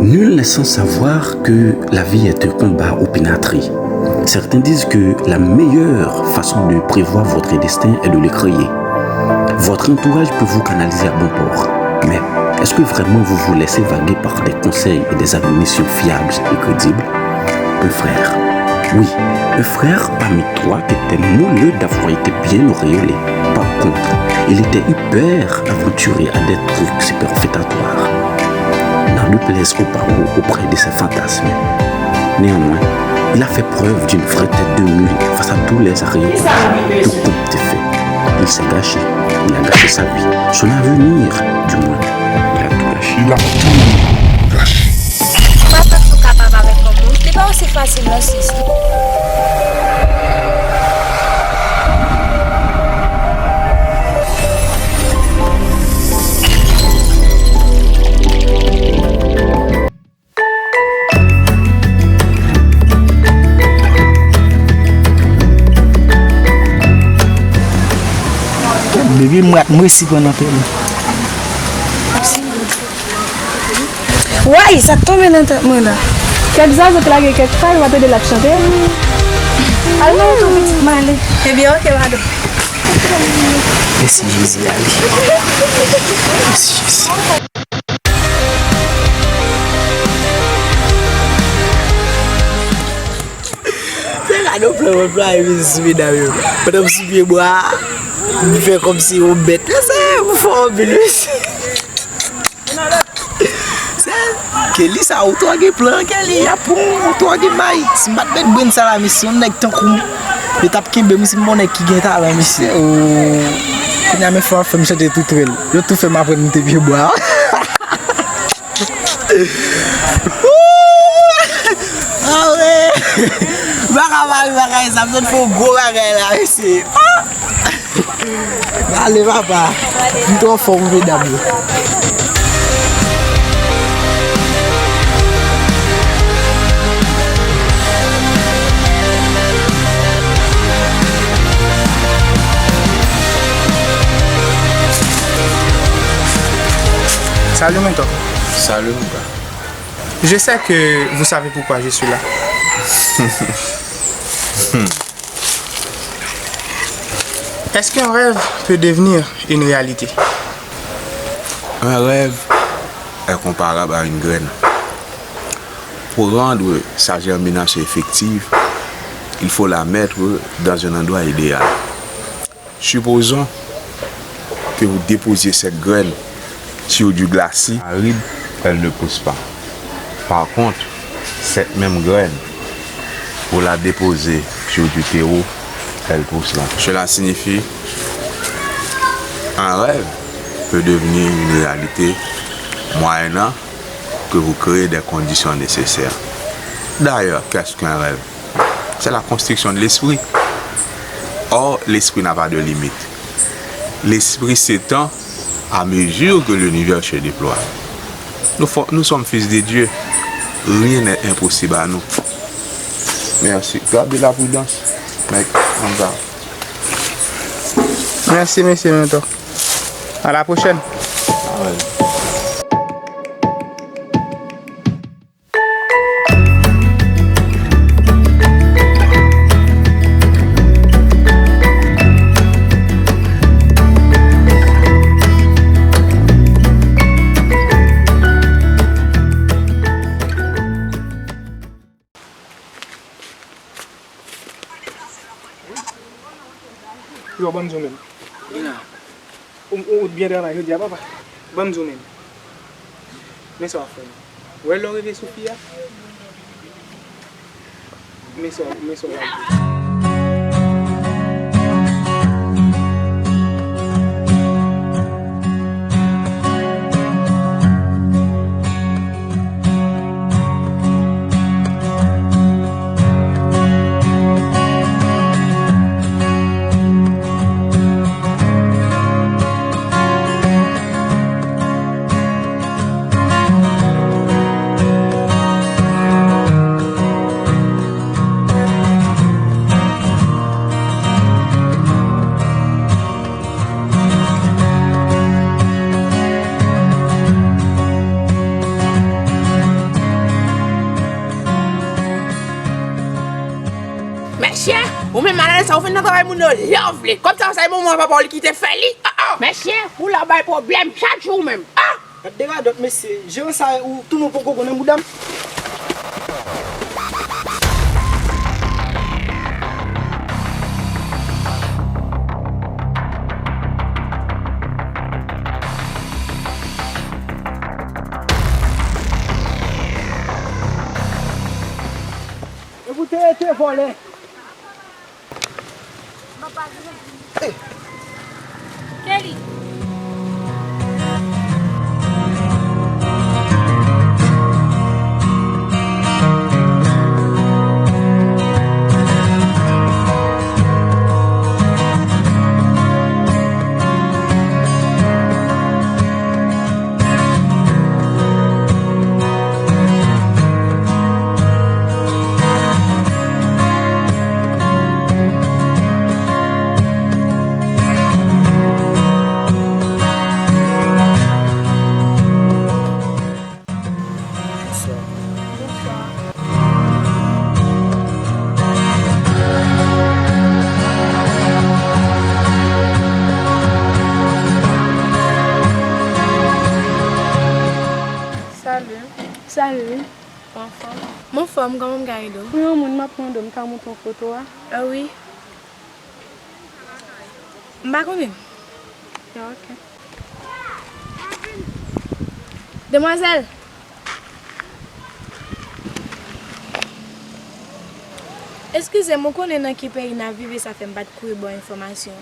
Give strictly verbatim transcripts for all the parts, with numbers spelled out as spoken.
Nul n'est sans savoir que la vie est un combat opinâtré. Certains disent que la meilleure façon de prévoir votre destin est de le créer. Votre entourage peut vous canaliser à bon port, mais est-ce que vraiment vous vous laissez vaguer par des conseils et des admonitions fiables et crédibles ? Un frère. Oui, un frère parmi trois qui était moelleux d'avoir été bien auréolé. Par contre, il était hyper aventuré à des trucs superfétatoires. N'en déplaise aux barreaux auprès de ses fantasmes. Néanmoins, il a fait preuve d'une vraie tête de mule face à tous les arrière-plans. Tout compte fait, il s'est gâché. Il a gâché sa vie, son avenir, du moins. Il a tout gâché. Il a tout gâché. Ou pa panse ou kapab avèk yon moun? Li pa osi fasil nan sis. Baby, m ra-, m resi pran nan pè m. Way, sa k tonbe nan tèt mwen la. Kèk zazo k lage kèk fay, w ap ede l ap chante. Al nan wout ou pitit m ale. Ebyen, oke, madanm. Mèsi Jezi, ale. Mèsi Jezi. Se gade yon plan mwen plwaye vin sou medam yo. Pandan m sou pye bwa a, m fè kòmsi yon bèt. Mesye, m fò anpil, mesye. Se Kelly sa, ou twò gen plan, Kelly, y ap pran w, ou twò gen may. Si m pa t met brenn sa la, mesye, yon nèg tankou m, yo t ap kenbe m, si m bon nèg ki gen talan, mesye. Oh. Kounye a, men fò ap fè m chante tou trèl. Yo tou fè m aprann monte pye bwa. Awe! Baka mari bagay sa, m sot fè yon gwo bagay la, mesye. Ale, papa. M twò fò pou medam yo. Salut, mentor. Salut, mon gars. Je sais que vous savez pourquoi je suis là. Est-ce qu'un rêve peut devenir une réalité? Un rêve est comparable à une graine. Pour rendre sa germination effective, il faut la mettre dans un endroit idéal. Supposons que vous déposiez cette graine sur du glacis. Aride, elle ne pousse pas. Par contre, cette même graine, vous la déposez sur du terreau, elle pousse là. Cela signifie, un rêve peut devenir une réalité moyennant que vous créez des conditions nécessaires. D'ailleurs, qu'est-ce qu'un rêve? C'est la construction de l'esprit. Or, l'esprit n'a pas de limite. L'esprit s'étend à mesure que l'univers se déploie. Nous, fo- nous sommes fils de Dieu. Rien n'est impossible à nous. Merci. Garde la prudence, mec. Comme ça. Mèsi, mesye Mentor. À la prochaine. All right. Yo, ban m di w menm. Vin la. Ou, ou, ou t byen travay jodi a, papa. Ban m di w menm. Men sa w ap fè menm. Ou wè lè w rive sou fi a? Men sa w, men sa w ap di. Malalèz sa, ou vin nan travay moun yo lè w vle. Kòm sa, sa e manman papa w li kite fè li. Ah, ah. Mesye, ou la bay pwoblèm chak jou menm. Ah! Gad de radòt, mesye. Jeran sa, ou tou nou poko konnen bouda m. E pou te rete vòlè. Kelly. Bonswa. Salut. Salut. Ou anfòm? M anfòm, kòman m ka ede w? Ou yon moun m ap mande w, m ka montre w foto a? Ah wi. M pa konnen. Ah, ok. Demwazèl! Eskize m, ou konnen nan ki peyi n ap viv e sa fè m pa t kouri ba w enfòmasyon.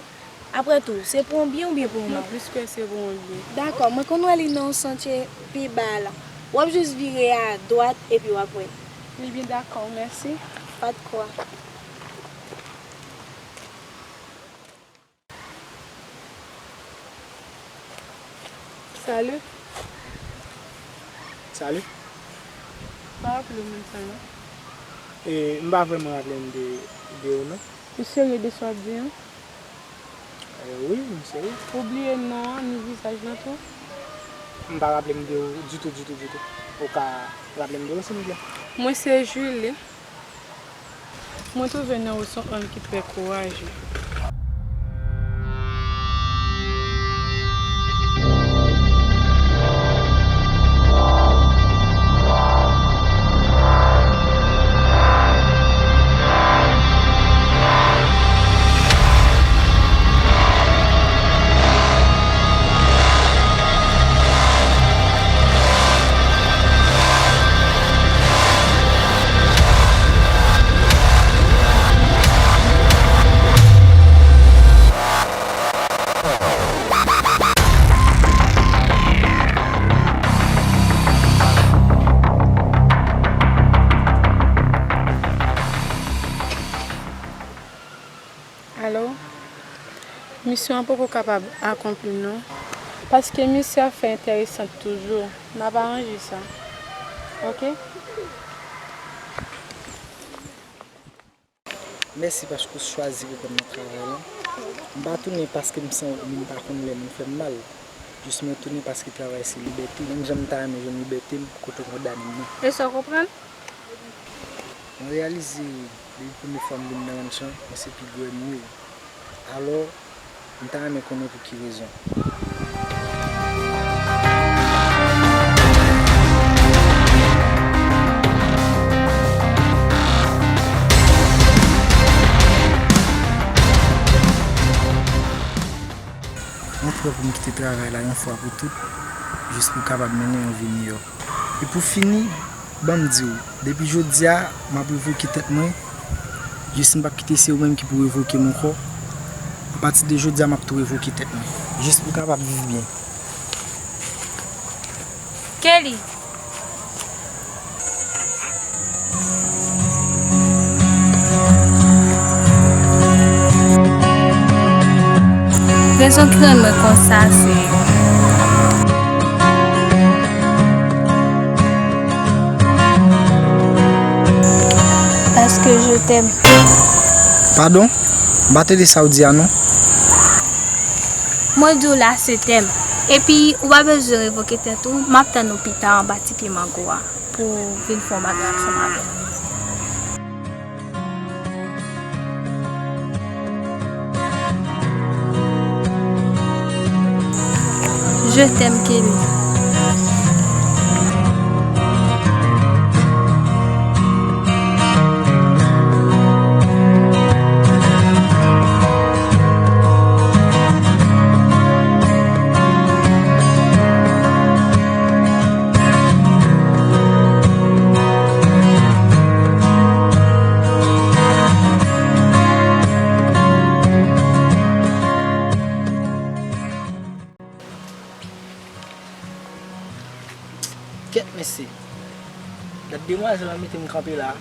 Apre tou, se pou yon byen oubyen pou yon mal? Non, plis ke se pou yon byen. Dakò, mwen konn wè li nan yon santye pi ba la. W ap jis vire a dwat epi w ap wè l. Ebyen, dakò, mèsi. Pa t kwa. Salut. Salut. Pa raple w moun sa non. E, m pa vrèman raple m de, de ou non. Ou serye de sa w ap di an? E, wi, m serye. Ou bliye non an, ni vizaj lan tou? M pa raple m de ou ditou, ditou, ditou. Ou ka raple m de ou, silvouplè? Mwen se Julie. Mwen twouve nan ou se yon nonm ki trè kouraje. Alo? Misyon an poko kapab akonpli non. Paske misye ap fè enteresan toujou. N ap aranje sa. Oke? Mèsi paske w chwazi reponn nan travay lan. M pa tounen paske m se yon moun m pa konn lè moun fè m mal. Jis mwen tounen paske travay se libète. Menm jan m ta renmen jwenn libète m, kote w kondane m nan. E sa w konprann? Mwen reyalize depi premye fwa m vin nan ranch lan, mwen se pi gwo ènmi w. Alò, m ta renmen konnen pou ki rezon. Mwen prè pou m kite travay la yon fwa pou tout, jis pou m kapab mennen yon vi miyò. E pou fini, ban m di w, depi jodi a, m ap revoke tèt mwen, jis m p ap kite se ou menm ki pou revoke m ankò. Apati de jodi a, m ap tou revoke tèt mwen, jis pou w kapab viv byen. Kelly. Rezon ki rann mwen konsa, se paske je t'aime. Padon? M pa tande sa w di a non. Mwen di w la, se tèm. Epi, ou pa bezwen revoke tèt ou, m ap tann ou pita anba ti pye mango a pou w vin fè yon bagay ansanm avè m. Je t'aime, Kelly. Kèt mesye. Gad demwazèl lan mete m kanpe la.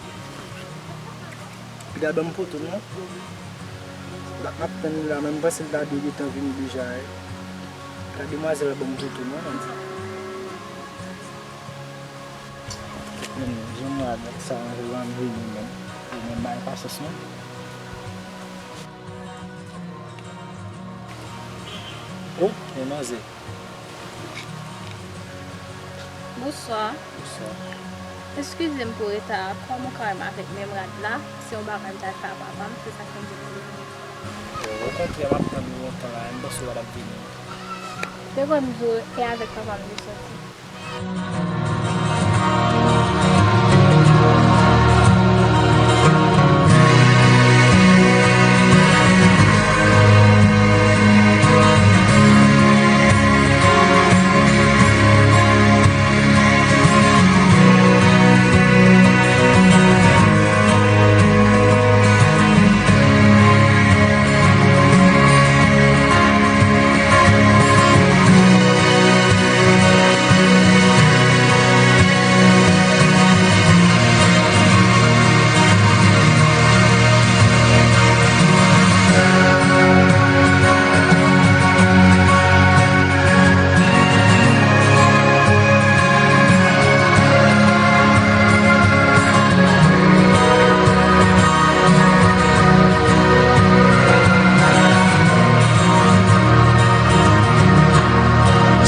Piga ban m poto non. Dat m ap tann li la, men m panse l ta dwe gentan vini deja wi. Gad demwazèl lan ban m poto non, man. Men, jan m wè nèg sa ranje l an vini menm. Ou menm bay pasyans non. Oh, men manzè. Bonswa. Bonswa. Eskize m pou reta a. Kòman w ka wè m avèk menm rad la? Se yon bagay m t al fè a papa m, se sa k fè m di m vini. Okontrè, m ap tann ou lontan la, m panse w pa t ap vini. Se vre m di w, e avèk papa m li soti.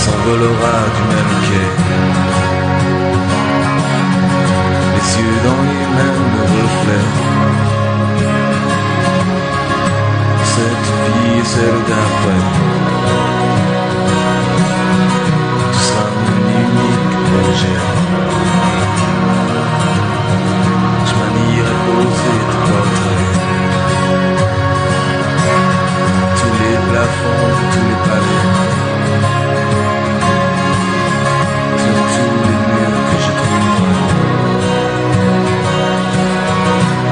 S'envolera du même quai. Les yeux dans les mêmes reflets. Cette fille est celle d'après. Tu seras mon unique projet. Je manierai poser tes portraits. Tous les plafonds, tous les pavés. Sur tous les murs que je trouverai.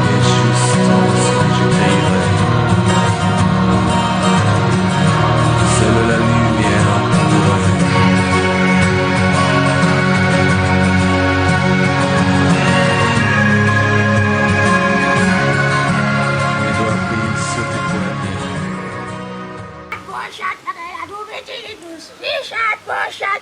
Et juste en dessous, j'écrirai. Seule la lumière pourrait. Mes doigts pris sur tes poignets. Pòchat, bagay la tou piti, li dous. Pòchat, pòchat,